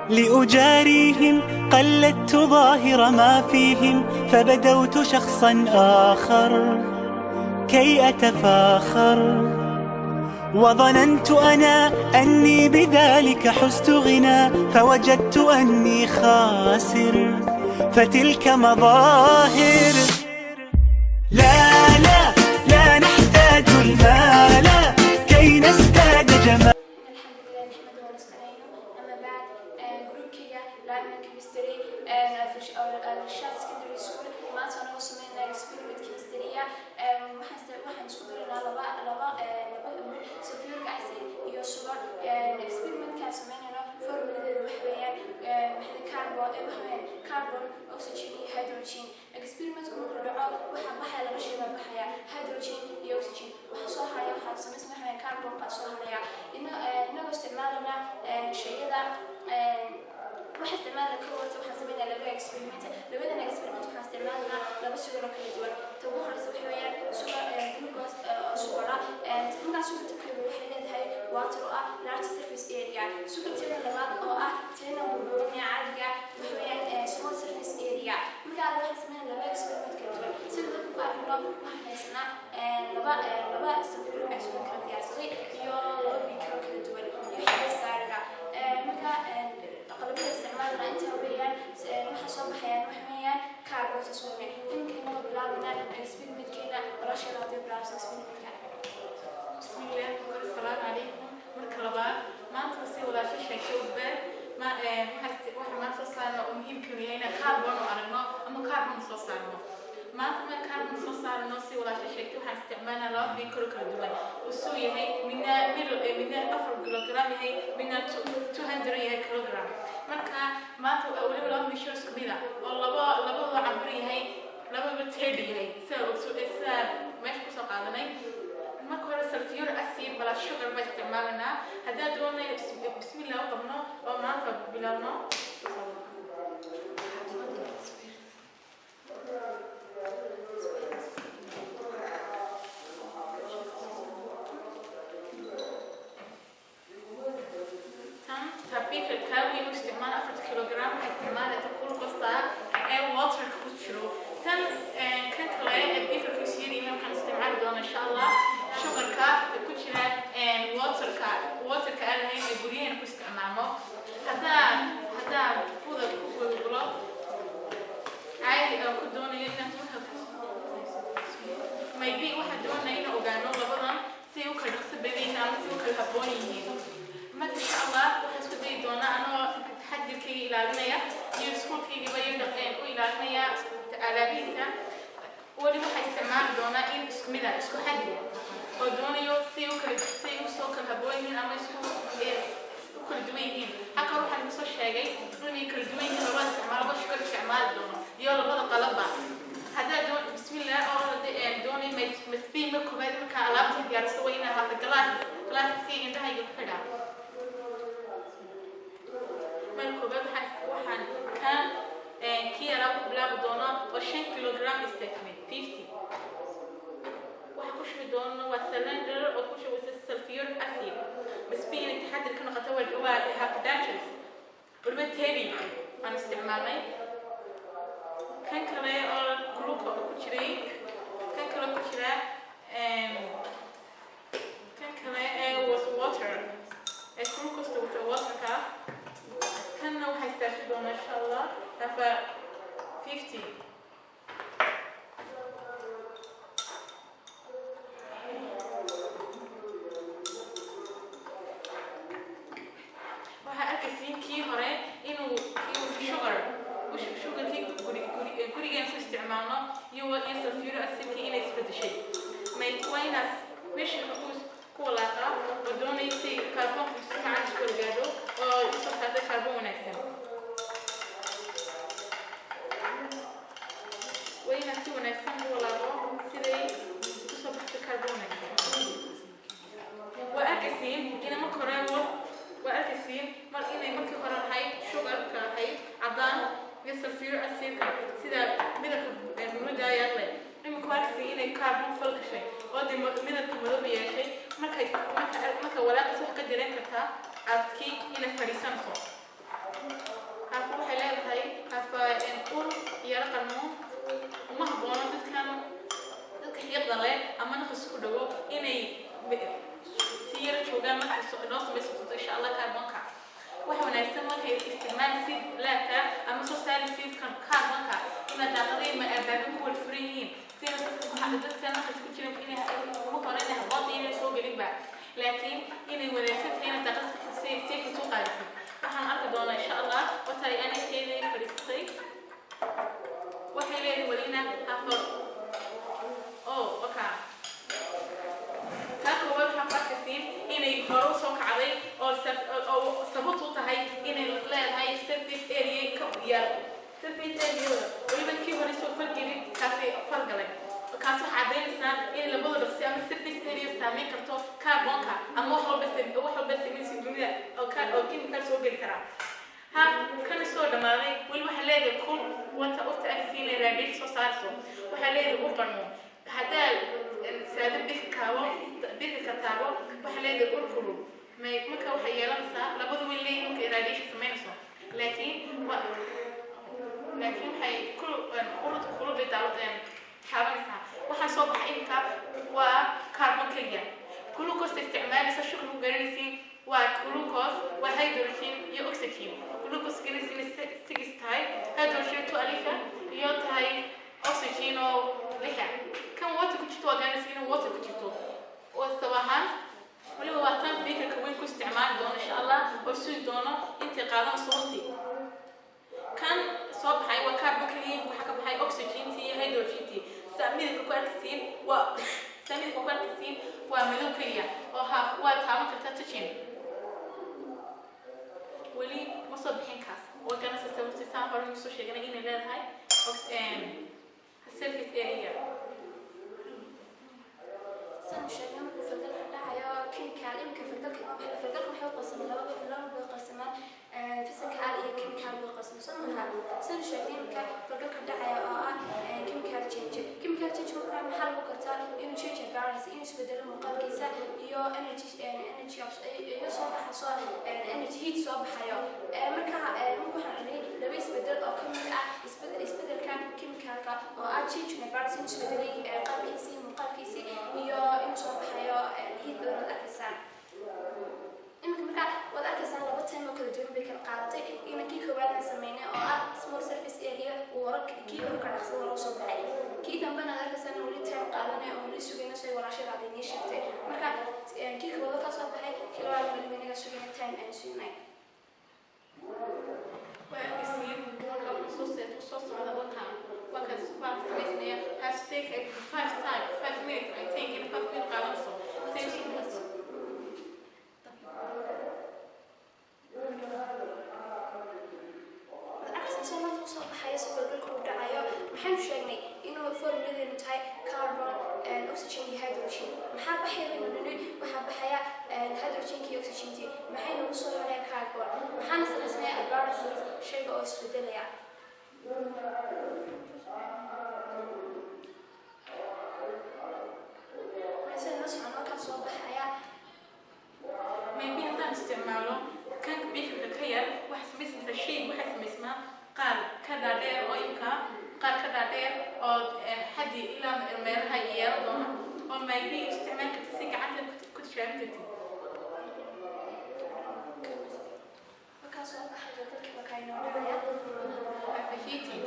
لأجاريهم قلدت ظاهر ما فيهم، فبدوت شخصا آخر كي أتفاخر، وظننت أنا أني بذلك حزت غنى، فوجدت أني خاسر، فتلك مظاهر. لا لا لا نحتاج المال كي نزداد جمال. الحمد لله نحمده ونستعينه، أما بعد، groupkayga Lamin Chemistry Al-Irshad Secondary School, maanta anagoo sameynaya experiment chemistry. Waxaan isku daranaa laba mid sulfuric acid iyo sugar. Experimentkaan sameynayno formuladeedu waxa weeyaan maxay carbon, waxa weeyaan carbon, oxygen iyo hydrogen. Experimentku markuu dhaco, waxaa baxaya laba shay baa baxaya, hydrogen iyo oxygen. Waxa soo haraya, waxaa samaysma waxa weeyaan carbon baa soo haraya. Inagoo isticmaalana shayada waxaa isticmaalna kowaata, waxaan sameynaa laba experiment. Labadan experiment waxaan isticmaalnaa laba sugar oo kala duwan. Ta ugu horeysa waxa weeyaan sugar glucose oo sugara. Markaa sugarta koowaad waxay leedahay water oo ah large surface area. Sugarteeda labaad oo ah teena burburinaya caadiga waxa weeyaan small surface area. Markaa waxaan sameynaa laba experiment kala duwan. Sida dadka ku arkino, waxaan haysanaa laba sulfuric acid oo kala diyaarsaday iyo laba beaker oo kala duwan iyo xabad stirrerga. Marka qalabada isticmaalna inta weeyaan, waxa soo baxayaan waxa weeyaan carbon saswame. Iminka inagoo bilaabana experimentkeena, walaasheeda hadii bilaabso experimentka. Bismillaah, asalaamu calaykum. Marka labaad, maanta si walaasho sheegtay Ugbaad, ma waxa maanta soo saarno oo muhiimka yahay inaan carbon u aragno ama carbon soo saarno. Maanta ma carbon soo saarno, si walaasho sheegtay, waxaan isticmaalnaa laba beaker oo kala duwan uu soo yahay midna middle, midna 4 kilogram yahay, midna 200 yahay kilogram. Marka maanta weliba laba misho isku mid ah oo laba labadooda cabir yahay, labadaba 30 yahay, sida meesha kusoo qaadanay. Marka hore sulfuric acid plus sugar baa isticmaalanaa. Haddaan doonayo, bismillah u qabno oo maanta bilowno. Tan tabiika kaawiin u isticmaala 4 kilogram, waxaa isticmaalaya glucose ee waterka ku jiro. Tan kan kale ee beakerka is yaryahay, waxaan isticmaali doonaa insha Allah sugarka ku jira waterka aan lahayn ee guryaheena ku isticmaalno. Haddaa buda ku gulgulo caadi aan ku doonayo inaan marka maybe waxaan doonaya inaan ogaano labadan si u kala dhaqso badan yihiin ama si u kala habboon yihiin. Marka insha Allah waxaan isku dayi doonaa anoo taxadirkayga ilaalinaya iyo iskuulkaygaba iyo dhaqeen u ilaalinaya alaabihiisa. Weli waxaa isticmaali doonaa in isku mid ah, isku xaddi oo doonayo si usoo kala habboon yihiin ama isku u kala duwan yihiin. Halkan waxaan igu soo sheegay inay kala duwan yihiin labada isticmaal, laba sugar isticmaali doono iyo labada qalabba. Haddaa doon, bismillah, oo doonay masbiin. Marka koobaad markaa alaabta diyaariso, waa inaa ahaato glasseski indhahayga ku xidhaa. Marka koobaad waxaan kan kii alaab ku bilaabi doono oo 5 kilogram istaagmay 50. Waxaan ku shubi doono waa cylinder oo ku shubaysa sulfuric acid. Masbiin inay taxadir ka noqoto, waa half dangerous. Weliba 30 aan isticmaalnay. Kan kale oo gluco ku jiray, kan kale ku jira, kan kale ee was water ee glucose with waterka, kanna waxaa istaashi doonaa insha Allah hafa 50. Waxaa arkaysiin kii hore inuu kii sugarkii gurigeen ku isticmaalno iyo sulfuric acidkii inay isbedeshay. May waa inaad meesha ku walaaqaa oo doonaysay kaarboonka si fiican isku gaadho oo isoo saartay kaarboon wanaagsan. Waa inaad si wanaagsan u walaaqo siday usoo baxto kaarboon wanaagsan. Waa arkaysiin ina marka hore, waa arkaysiin mar inay markii hore ahayd sugarka ahayd caddaan iyo sulfuric acidka sida midabka murugaayaa leh. Iminka waa arkaysiin inay carbon fal gashay oo dee midabka madooba yeeshay. Marka walaaqaas waxaa ka dareen kartaa adkii inay fadhiisanayso. Isticmaalaysid laabka ama soo saaraysid kan carbonka, inaad daaqadayn ma albaabka ku wada furan yihiin, sida dadka waxa dadka naqas ku jira inay marka hore inay habboon inay soo gelinba, laakiin inay wanaagsan tahay inaad daaqad si safety u qaadatid. Waxaan arki doonaa insha Allah. Watay anagteedii fadhiistay, waxay leedahay welina afar oh okay. Taa koowaad waxaa ku arkaysiin inay hore usoo kacday oo sababtu tahay inay leedahay surface area ka yar surface area weliba kii hore soo fargelin, kaasi fargalay. Kaas waxaa caddaynaysaa in labada dhaqsi ama surface area saameyn karto carbonka ama wax walba sameynaysa dunida oo chemical soo geli karaa. Ha kana soo dhamaaday. Weli waxaa leedahay kul wata urta agsiina radiation soo saarayso. Waxaa leedahay u qarmo haddaa saado bixi kaabo bixi ka taabo. Waxaa leedahay ur kulul may marka waxay yeelanaysaa labadu way leeyihin markay radiation samaynayso, laakiin waxay kul ururta kulul bay daawo taabanaysaa. Waxaa soo baxay imika waa carbon keliya. Glucose isticmaalaysa shuk lagu garanaysiin waa glucose, waa hydrogen iyo oxygen. Glucose garanaysiin 6 tahay, hydrogen 2 alifa iyo tahay oxygen oo 6. Kan water ku jirto waa garanaysiin in water ku jirto oo sabahan waliba waa tan beakerka weyn ku isticmaali doono insha Allah oo sugi doono intay qaadanayso waqti. Kan soo baxay waa carbon keliya. Waxaa ka baxay oxygentii iyo hydrogentii. Saa midabka ku arkaysiin waa madow keliya oo ha waa taaban kartaa, touching. Weli ma soo bixin kaas. Waa ganaysa sababta saan hore usoo sheegnay inay leedahay surface area. Saan sheegnay, markuu falgalka dhacayo chemical, iminka falgalka waxay u qaybsamaan laba bay u qaybsamaan, physical iyo chemical bay u qaybsamaan, soo maha? Saan sheegnay, iminka falgalka dhacaya oo ah chemical change, chemical change markuu dhaco maxaa lagu gartaa? Inuu change appearance, inuu isbedelo muuqaalkiisa, iyo energy iyo soo baxaso energy, heat soo baxayo. Marka waxaan nidhi laba isbedel oo ka mid ah isbedelka chemicalka oo ah change in appearance, inuu isbedelay qaabkiisii, muuqaalkiisii, iyo inuu soo baxayo heat badan ood arkaysaan iminka. Marka waad arkaysaan laba time oo kala duwan bay kala qaadatay. Ina kii koowaad aan sameynay oo ah small surface area uu hore kii hore ka dhaqsada hore usoo baxay, kii dambena aad arkaysaan weli time qaadanay oo weli sugayna soo walaashada aad inii sheegtay. Marka kii koowaad ka soo baxay, kii labaad weli wanaga sugayna, time aan sugnay. Waa arkaysiin marka wuxuu soo socda wakan waa samaysnaya. Has to take a five time 5 minutes, I think, in 5 minutes qaadanayso say usoo baxayso. Waad arkaysaa soo maanta usoo baxayo si falgalka uu dhacayo. Maxaynu sheegnay? Inuu formuladeenu tahay carbon, oxygen iyo hydrogen. Maxaa baxaya baynu nidhi? Waxaa baxaya hydrogenki iyo oxygentii. Maxay nagu soo haraya? Carbon. Maxaana samaysmaya? Appearance, shayga oo isbedelaya. Sida la socono kaa soo baxaya. Maybe haddaan isticmaalo kan beakerka ka yar, waxay samaysmaysaa shay, waxay samaysmaa qaar ka dhaadheer oo imka qaar ka dhaadheer oo xaddi ilaa meelaha yeelan doona oo maybe isticmaal kartid si gacanta ku tijaabin kartid. Markaa soo baxay falgalkii markaa inoo dhacaya. Heating.